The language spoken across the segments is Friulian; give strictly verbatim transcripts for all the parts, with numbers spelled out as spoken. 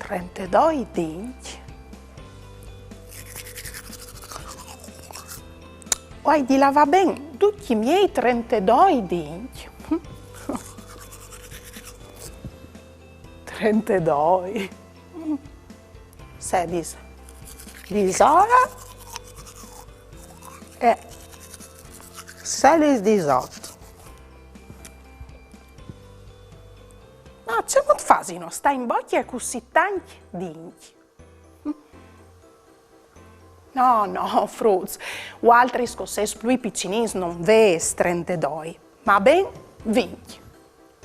Trentedoi dincj. O ai di lavâ ben ducj i miei trentedoi dincj. Trentedoi. Sedis disore e sedis disot. Ma cemût fasino a stâ in bocje cussì tancj dincj? No, no, fruts, vualtris che o sês plui piçinins no vês trentedoi, ma ben vincj.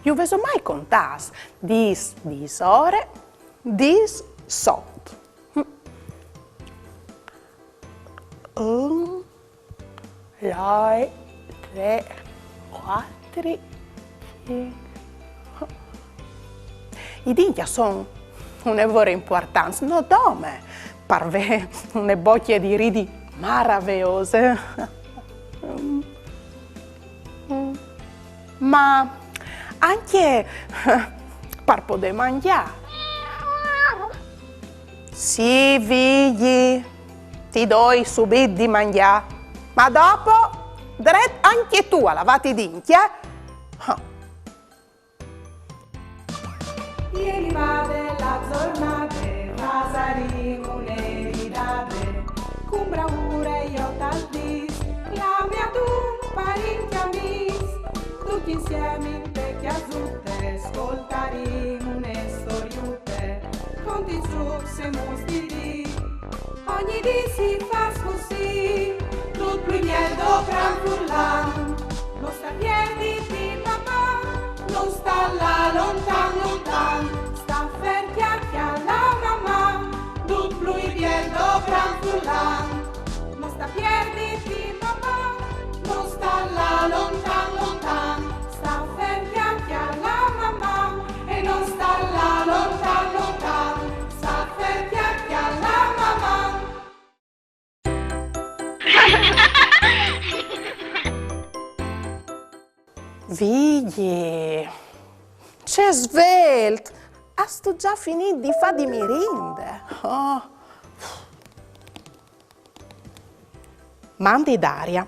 Ju vêso mai contâts? Dîs disore, dîs sot. Un, doi, trê, cuatri, cinc. I dincj a son une vore impuartants, no dome par vê une bocje di ridi maraveose, ma ancje par podê mangjâ. Sì, Vigji, ti doi subit di mangjâ. Ma dopo, dret ancje tu a lavâti i dincj, eh? Ah. E rivade la zornade, fasarìn une ridade, cun braure jo tal dîs, clamìn a dut, parint e amîs, ducj insiemi inte cjasute, scoltarìn une storiute, contint zûcs e muts di dì. Ogni dì si fâs cussì, dut plui biel, dopran furlan. No sta pierditi, Maman, no sta lâ lontan, lontan. Sta fer, cjacjale, Maman, dut plui biel, dopran furlan. No sta pierditi, Maman, no sta lâ lontan, lontan. Sta fer, cjacjale, Maman, e no sta lâ lontan, lontan. Sta fer, cjacjale, Maman. Vigji, ce svelt! Âstu za finît di fâ di mirinde? Oh. Mandi Daria,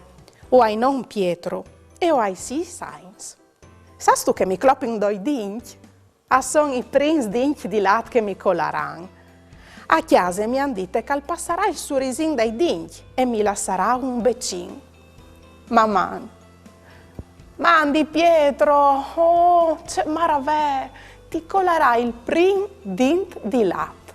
o ai non Pietro e o ai sîs agns. Sâstu che mi clopin doi dincj? A son i prins dincj di lat che mi colaran. A cjase mi àn dite che al passarà il surisin dai dincj e mi lassarà un becin. Maman. Mandi Pietro, oh, ce maravee, ti colarà il prin dint di lat.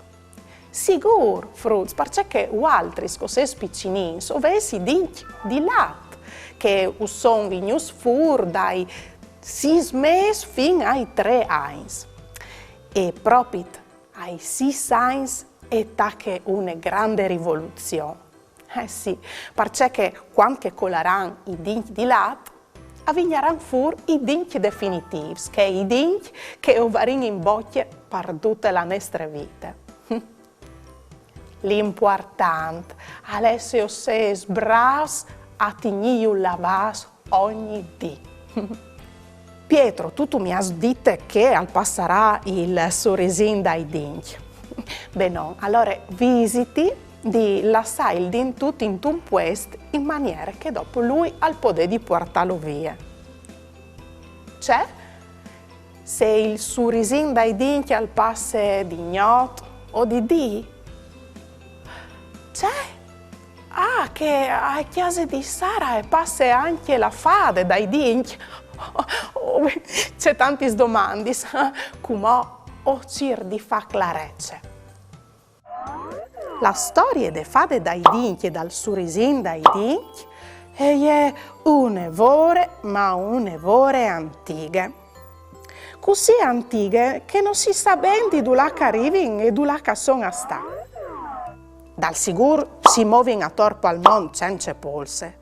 Sigûr, fruts, parcè che vualtris, che o sês piçinins, o vês i dincj di lat, che us son vignûts fûr dai sîs mês fin ai trê agns. E propit ai sîs agns e tache une grande rivoluzion. Eh sì, parcè che cuant che colaran i dincj di lat, a vignaran fûr i dincj definitîfs, che i dincj che o varìn in bocje par dute la nestre vite. L'impuartant al è se o sês brâfs a tignîju lavâts ogni dì. Pietro, tu, tu mi âs dite che al passarà il surisin dai dincj. Benon, alore visiti di lassâ il dintut intun puest in maniere che dopo lui al podedi puartâlu vie. Ce? Se il surisin dai dincj al passe di gnot o di dì? Ce? Ah, che a cjase di Sara e passe ancje la fade dai dincj? Oh, ce tantis domandis. Cumò o cîr di fâ clarece. La storie de fade dai dincj e dal surisin dai dincj e je une vore, ma une vore antighe. Cussì antighe che no si sa ben di dulà che a rivin e dulà che a son a stâ. Dal sigûr si movin ator pal mont cence polse.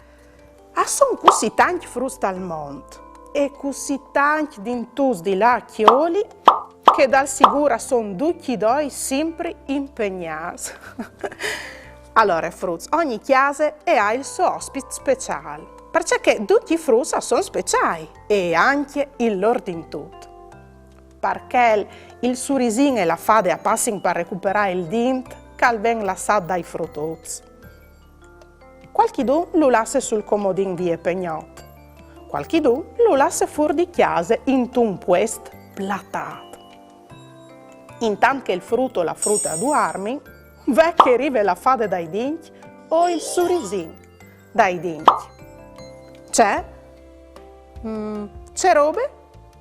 A son cussì tancj fruts tal mont e cussì tancj dintuts di lâ a cjoli che dal sigûr a son ducj i doi simpri impegnâts. Alore, fruts, ogni cjase e à il so ospit speciâl, parcè che ducj i fruts a son speciâi e ancje il lôr dintut. Par chel, il surisin e la fade a passin par recuperâ il dint che al ven lassât dai frututs. Cualchidun lu lasse sul comodin vie pe gnot. Cualchidun lu lasse fûr di cjase intun puest platât. Intant che il frut o la frute a duarmin, ve che e rive la fade dai dincj o il surisin dai dincj. Ce? Mm, ce robe?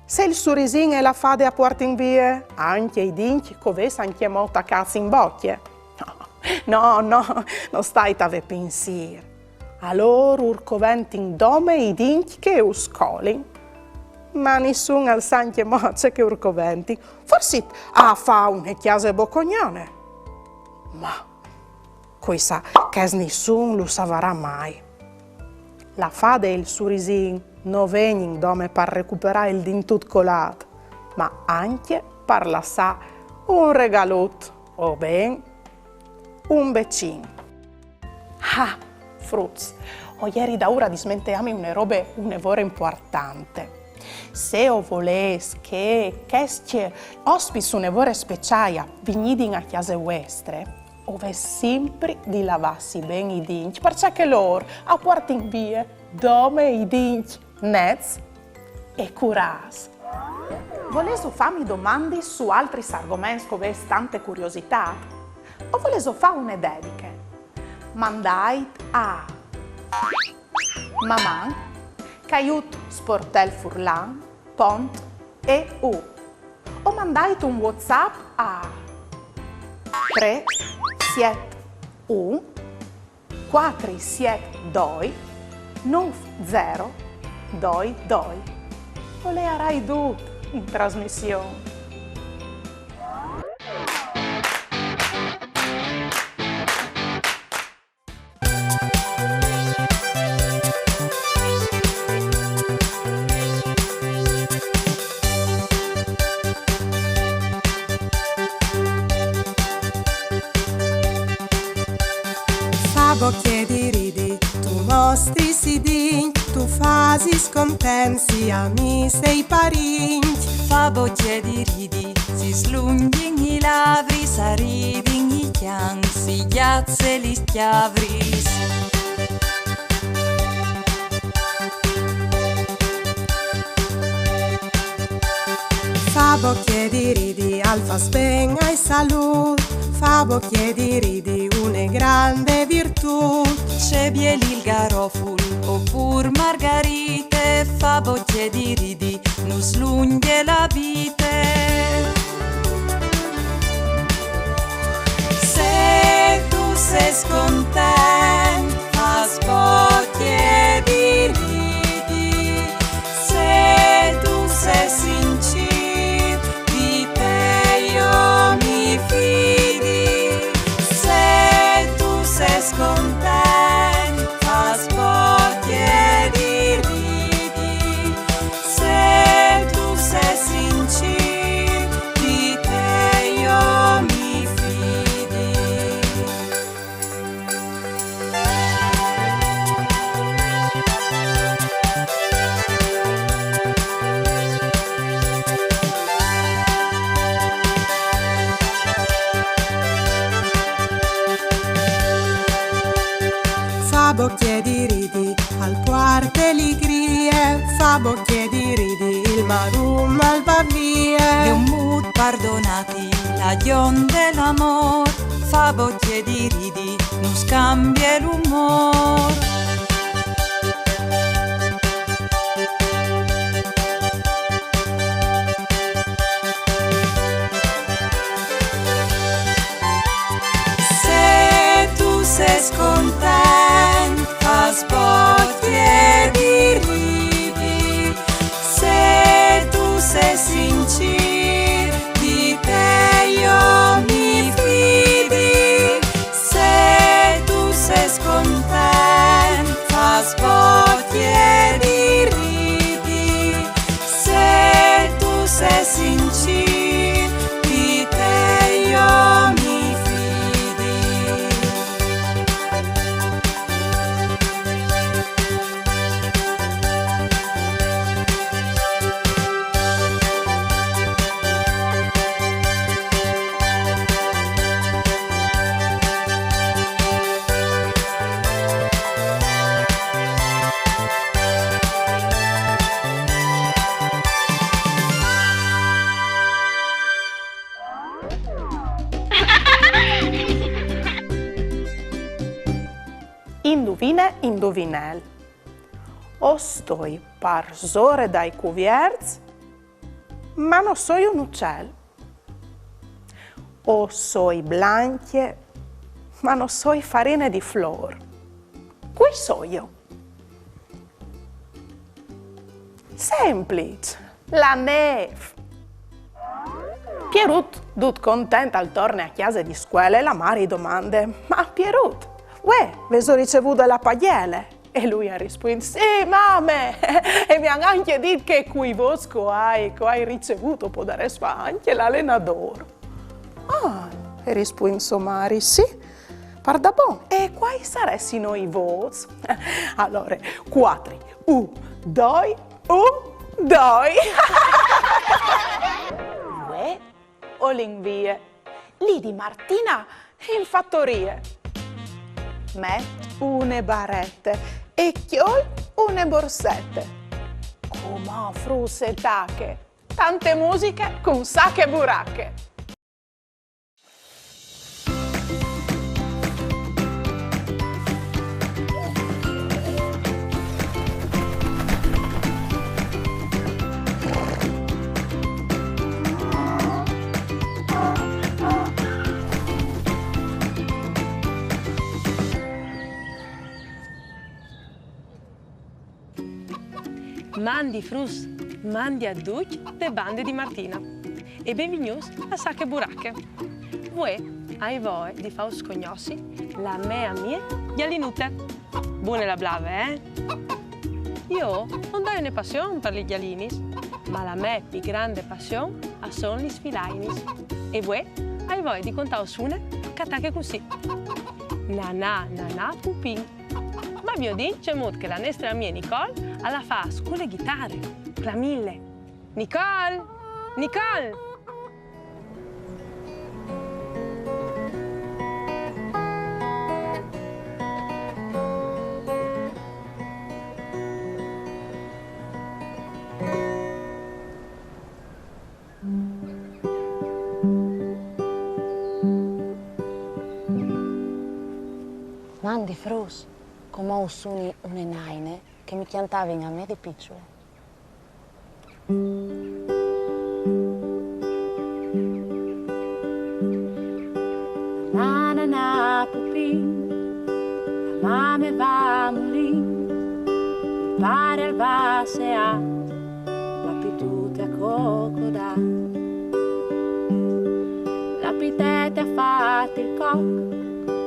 Se il surisin e la fade a puartin vie ancje i dincj che o vês ancjemò tacâts in bocje? No, no, no stait a vê pinsîr. Alore ur coventin dome i dincj che us colin. Ma nissun al sa ancjemò a ce che ur coventin. Forsit a fâ une cjase bocognone. Ma cui sa, chest nissun lu savarà mai. La fade e il surisin no vegnin dome par recuperâ il dintut colât, ma ancje par lassâ un regalut, o ben un becin. Ah, fruts, o jeri daûr a dismenteâmi une robe une vore impuartante. Se o volês che chescj ospits une vore speciâi a vignidin a cjase vuestre, o vês simpri di lavâsi ben i dincj, parcè che lôr a puartin vie dome i dincj nets e curâts. Volêso fâmi domandis su altris argoments che o vês tante curiositât? O volêso fâ une dediche? Mandait a maman caiut sportelfurlan pont eu. O mandait un WhatsApp a trê siet un cuatri siet doi nûf zero doi doi. O leiarai dut in trasmission. Fa bocje di ridi, tu mostris i dincj, tu fasis contents i amîs e i parincj. Fa bocje di ridi, si slungjin i lavris, a ridin i cjans, si gjatze lis cjavris. Fa bocje di ridi, al fâs ben ai salût. Fa bocje di ridi, une grande virtût. Ce biel il garoful, opûr margarite, fa bocje di ridi, nus slungje la vite. Se tu sês content, fâs bocje di ridi. Se tu sês sincîr, di te jo mi fidi. Se tu sês content, fâs bocje di ridi. Se tu sês sincîr, di te jo mi fidi. Fa bocje di ridi, al puarte ligrie, fa bocje di ridi, il marum al va vie. Dio mût, pardonâti, la gjon dal amôr, fa bocje di ridi, nus cambie l'umôr. Se tu sês content, fâs bocje di ridi. Se tu sês sincîr, di te jo mi fidi. Se tu sês content, Induvine, induvinel. O stoi parsore dai cuvierts, ma no soi un ucel. O soi blancje, ma no soi farine di flor. Cui soio? Sempliç, la nêf. Pierut, dut content, al torne a cjase di scuele e la mari i domande: "Ma Pierut, vuê, vêso ricevude la pagjele?" E lui al rispuint: "Sì, mame! E mi àn ancje dit che cui vôts che o ai, che o ai ricevût, o podarès fâ ancje l'alenadôr." "Ah", e rispuint sô mari, "sì, pardabon. E cuâi saressino i vôts?" "Alore, cuatri, un, doi, un, doi." Vuê o lin vie. Lì di Martina in fatorie. Met une barete e cjol une borsete. Cumò, fruts, e tache tante musiche cun Sache Burache. Mandi fruts, mandi a ducj de bande di Martina e benvignûts a Sache Burache. Vuê o ai voie di fâus cognossi la mê amie Gjalinute. Bune la blave, eh? Jo no ai une passion par lis gjalinis, ma la mê plui grande passion a son lis filainis. E vuê o ai voie di contâus une che e tache cussì. Nanà, nanà, pupin. Ma viodìn cemût che la nestre amie Nicole a la fâs cu la ghitare. Clamìnle. Nicole! Nicole! Mandi fruts, cumò us suni une naine che mi cjantavin a me di piçule. Na, na, na, pupin, la mame va a mulin, il pare al va a seâ, la pitute a cocodâ. La pitete e à fat il coc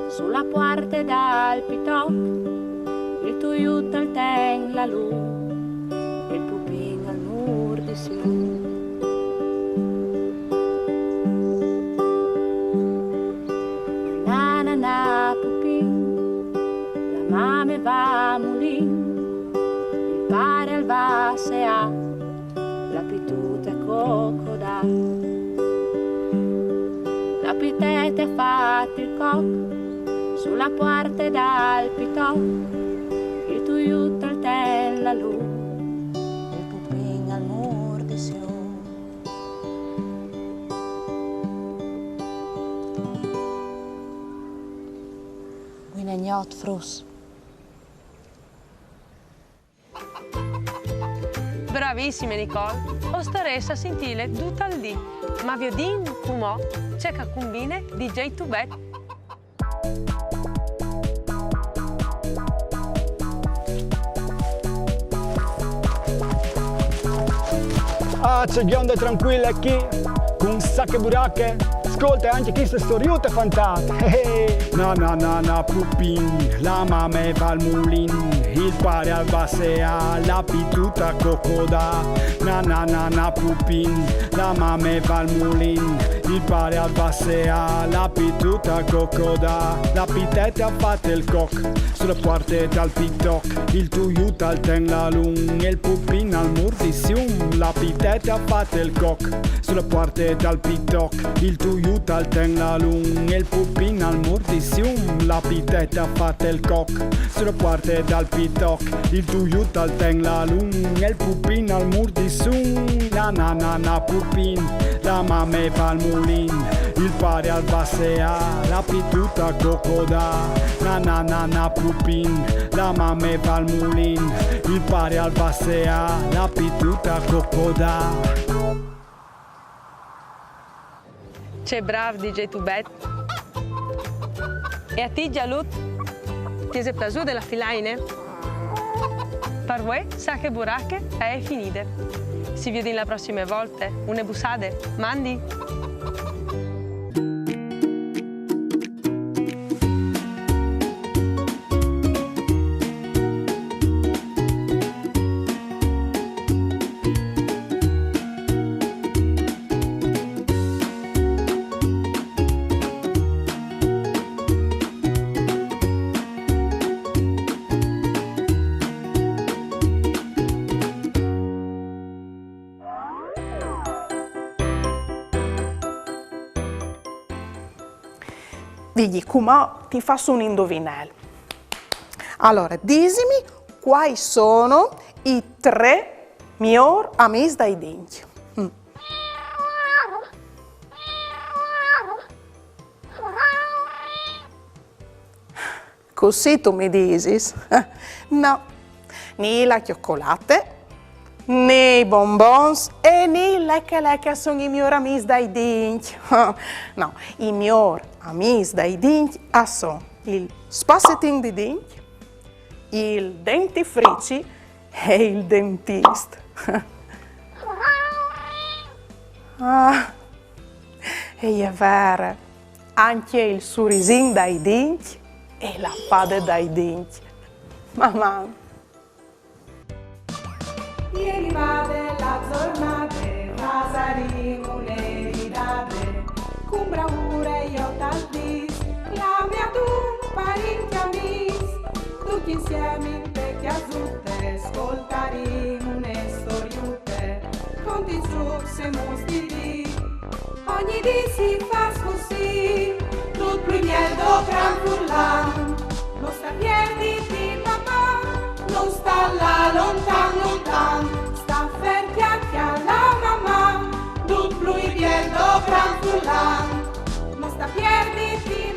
su la puarte dal pitoc, il tuiut al ten la lum, il pupin al mûr di sium. Na, na, na, pupin, la mame va a mulin, il pare al va a seâ, la pitute a cocodâ. La pitete e à fat il coc su la puarte dal pitoc, il tuiut al ten la lum, il pupin al mûr di sium. Buine gnot, fruts. Bravissime, Nicole! O starès a sintîle dut il dì, ma viodìn cumò ce che al cumbine di djei Tubet. Ah, ce gjonde trancuile chi, cun Sache Burache. Scolte ancje cheste storiute fantastiche. Eh, eh. Na, na, na, na, pupin, la mame va al mulin, il pare al va a seâ, la pitute a cocodâ. Na, na, na, na, pupin, la mame va al mulin, il pare al va a seâ, la pitute a cocodâ. La pitete e à fat il coc su la puarte dal pitoc, il tuiut al ten la lum, il pupin al mûr di sium. La pitete e à fat il coc su la puarte dal pitoc, il tuiut Jut al ten la lun, el pupin al murdi sium, la piteta fat el coc, sulla puarte dal pitoc, il tu jut al ten la lun, el pupin al murdi sun, na na na na pupin, la mame va al mulin, il pare al va sear, la pituta cocodà, na na na na pupin, la mame va al mulin, il pare al va sear, la pituta cocodà. Ce brâf di J due Bet. E a ti, Gialut? Ti ese plasù de la filaine? Par vuê, Sache Burache e je finide. Si viodìn la prossime volte. Une bussade. Mandi! Vigji, cumò ti fâs un induvinel. Alore, disimi cuâi sono i trê miôr amîs dai dincj. Mm. Cussì tu mi disis? No, ni la cjocolate, ni i bonbons e ni leche leche a son i miôr amîs dai dincj. No, i miôr amîs dai dincj a son il spassetin di dincj, il dentifrici e il dentist. Ah, e je vere, ancje il surisin dai dincj e la fade dai dincj. Maman! Ieri vade la zornade, fasarìn une ridade, cun braure jo tal dîs, la mia tu parint amîs, ducj insiemi inte cjasute, scoltarìn une storiute, contint zucs e muts di dì. Ogni dì si fâs cussì, dut plui biel dopran furlan. No sta pierditi, mamà, no sta lâ lontan, lontan. Sta fer, cjale, cjale, mamà, dut plui biel dopran furlan. No sta pierditi,